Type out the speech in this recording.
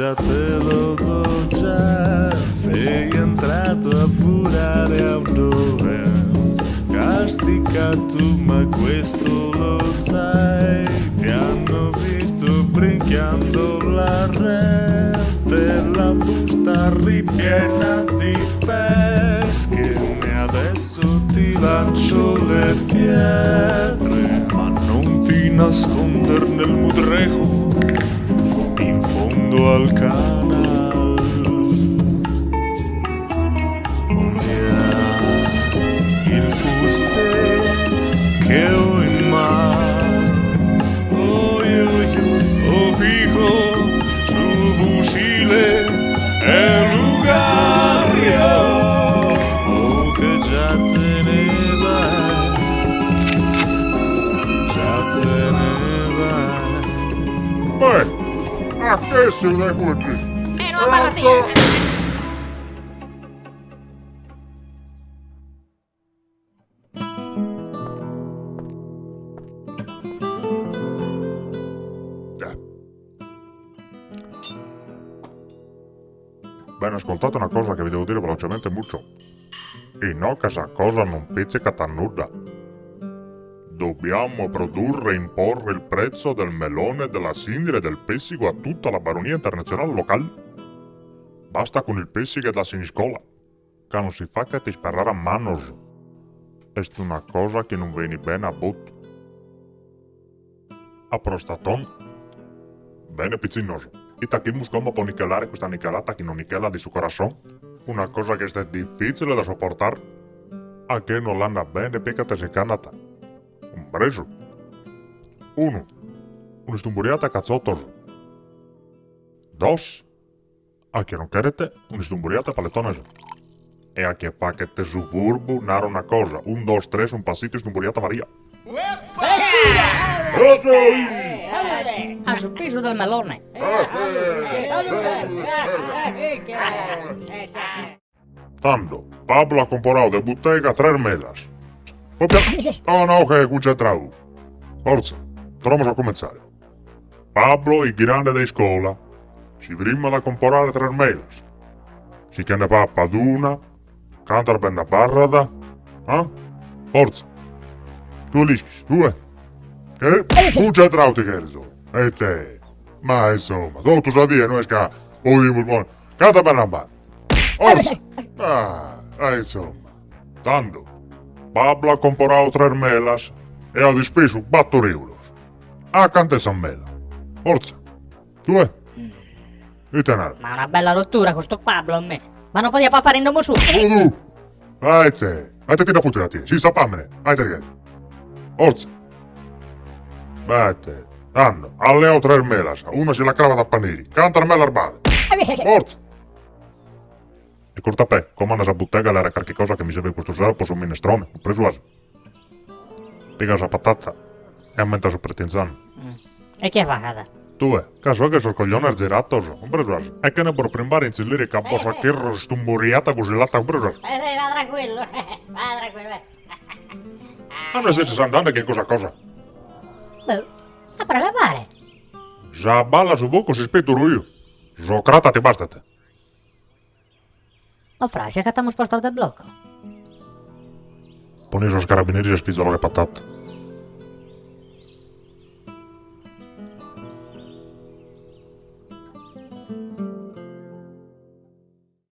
già te lo do già, sei entrato a furare a dove? Casticato, ma questo lo sai, ti hanno visto brinchiando la rete, la busta ripiena di pesche, e adesso ti lancio le pietre, ma non ti nasconder nel mudrejo, in fondo al canal. Via il fuste che ho in mano, oi oi oi, oh fico, su fucile e lugario, oh che già te ne vai, già te ne vai. Beh, a che si dai Eh, no abarra así. Bene, ascoltate una cosa che vi devo dire velocemente mucho. E no che sa cosa non pizzica tan nulla. Dobbiamo produrre e imporre il prezzo del melone, della sindria e del pessico a tutta la baronia internazionale locale. Basta con il pessico e la siniscola, che non si fa che ti sparare a manos. È una cosa che non viene bene a bot. A prostaton. Bene piccinos. Itachimus como po nichelare questa nichelata che non nichela di su corazón. Una cosa che è difficile da sopportare. A che non l'anda bene piccate se canata. Un preso. Uno. Un'istumburiata cazzottos. Dos. A che non querete, un'istumburiata paletones. E a che fa che te su furbu naro una cosa. Un, dos, tres, un pasito istumburiata Maria. A su piso del melone. Tando, Pablo ha comporau de bottega tres melas. Proprio... Oh no, che concentrau. Forza, torniamo a cominciare. Pablo, il grande de scuola, si prima da comporare tres melas. Si che ne pappa d'una, canta ben da barrada, eh? Forza. Tu lischis, due. Che? Concentrau ti cherzo. E te. Ma insomma, tutto sa dire, non è che... Oimos buono. Canta ben la barra. Forza. Ah, eh, insomma. Tando, Pablo ha comporau tres melas e ha dispeso 4 euros. A cante sa mela. Forza. Tue. Ite nara. Ma una bella rottura questo Pablo a me. Ma non poteva pappare in nome suo. Tu. Vai te. Vai te ti da futte a te. Si sa pammene. Vai te. Forza. Vai te. Tando, ha leao tres melas. Una si la crava da paniri. Canta mela arbale. Forza. E cortapè, come a bottega era qualche cosa che mi serve questo sera per un minestrone, ho preso as. Piga sa patata e aumenta su pretinzano. E che è pagata? Tu, eh, caso è che sono coglione giratos, ho preso as. E che ne por frimbare in cillire caposo a chirro stumburiata fusilata, ho preso as. Eh, va tranquillo, va tranquillo. Ah, non se andando che cosa cosa. Boh, a prelevare. Sa balla su fuoco si spetto io. Socrata ti bastate. O fra, xa que estamos postos de bloco. Ponis os carabineros e spizzalo le patate.